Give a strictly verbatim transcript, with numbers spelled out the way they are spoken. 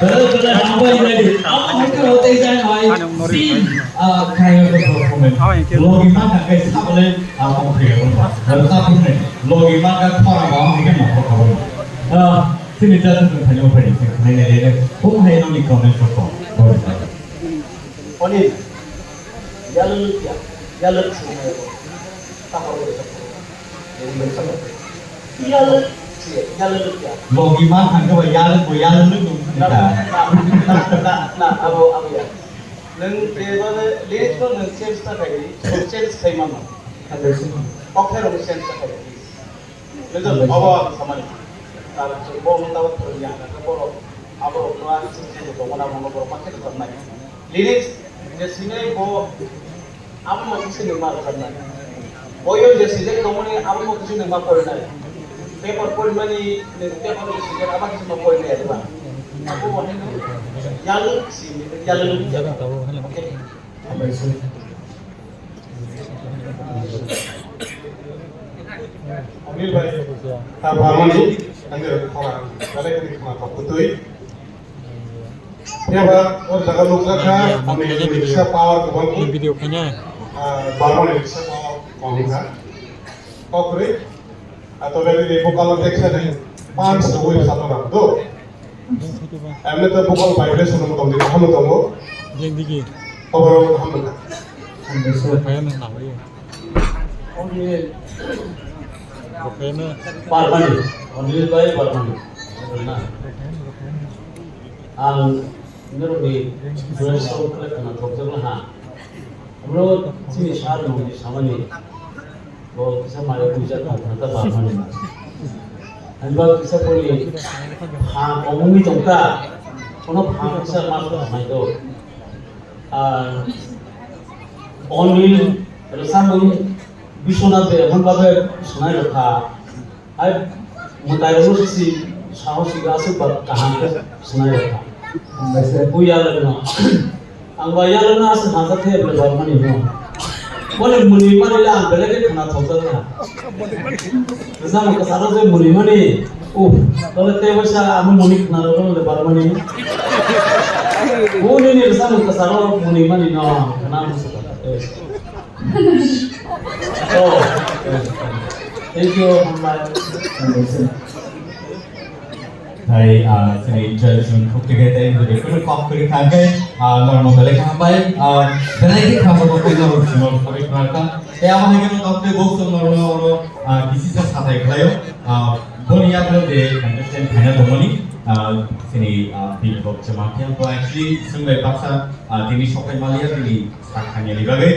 Belai belai hambai nai. Amo hai khe o tei jai hai. Sin, ah, khairok performance. Logi man kha kai sabole, ah, amo khairok performance. Aro sabole logi man kha khora ba amo khe ma khora ba. Ah, sini judge ni thani o phai ni sini nai nai nai. Hum hai no ni comment ko. Oni, yalo lukya, yalo lukya. Logi man thangkhe ba yalwk bo yalwk nuk nung thangkha. Na, na, na, na, abo, abo ya. Nwng kebale lyrics no nwng change ta khai, change khai mano. Kok hai rok change ta khai. Nwng abo ang samani. Tar bo nwng tabo thwrwng ya, abo rok, abo rok no ang change khai tongmani, abo rok ma khe tongmani. Lyrics je sinai bo abo mo kisi nung ma rwkharnai. Boyo je sijak tongmani abo mo kisi nung ma porinai. Paper porimani nung paper je sijak abo kisi ma porinai eba. Abo mo nung yalu si yalu yalu. Okay. Anil bhai, ta barmani, anil khora, jalai kini khma kok kutui. Phiya ba, o jaga nukjakha, ani riksa power kwbang khe. Video khaina. Ah, barmani riksa power kong kha. Kok kwrwi. Ah, tobe ani vocal o dekha nai. Panch rwui sato ram do. Emne to vocal vibration no tong di, kaham tongo. Jeng digi. Overall kaham nang. Ang besok kaya nang nang. Only Barmani, Onil bai Barmani. Ang norokni dress code khlai khna thokjak laha. Bro, chini sir nongni samani. Bo kisa maya puja kha khna ta Barmani. Ani ba kisa poli ha komungni tongta. Kono ha kisa ma khamai do. Ah, Onil rwchapmung Biswanath de emon babe swnai rwkha. Hai mwtai rwno sisi sahos aswk ba kaham khe swnai rwkha. Hambai se. Bu yalwkno. Ang ba yalwkno aswk hamjak khe bwlai barmani no. Boni mwnwi mani le ang belai khe khna thokjak kha. Rwchapmung kwcharo je mwnwi mani. Uff, tole tei waisa amo mwnwi khna rwkha le barmani. Bo nini rwchapmung kwcharo mwnwi mani no, khna muchung kha. Oh, thank you, hambai. Hai, ah, sini judge rok thuk thik hai, tei jodi kunu kok kuri kha khe, ah, normal belai kha hambai, ah, belai khe kha bo koi normal sino kha kha. Tei amo hai khe no kok tei bo song normal oro, ah, kisi sa sathai khlaio, ah, boni yagulo de contestant khaina tongmani, ah, sini, ah, Big Boss Chama khe, to actually sung bai baksa, ah, tini sokai maliya tini sak thangya ni bagwi.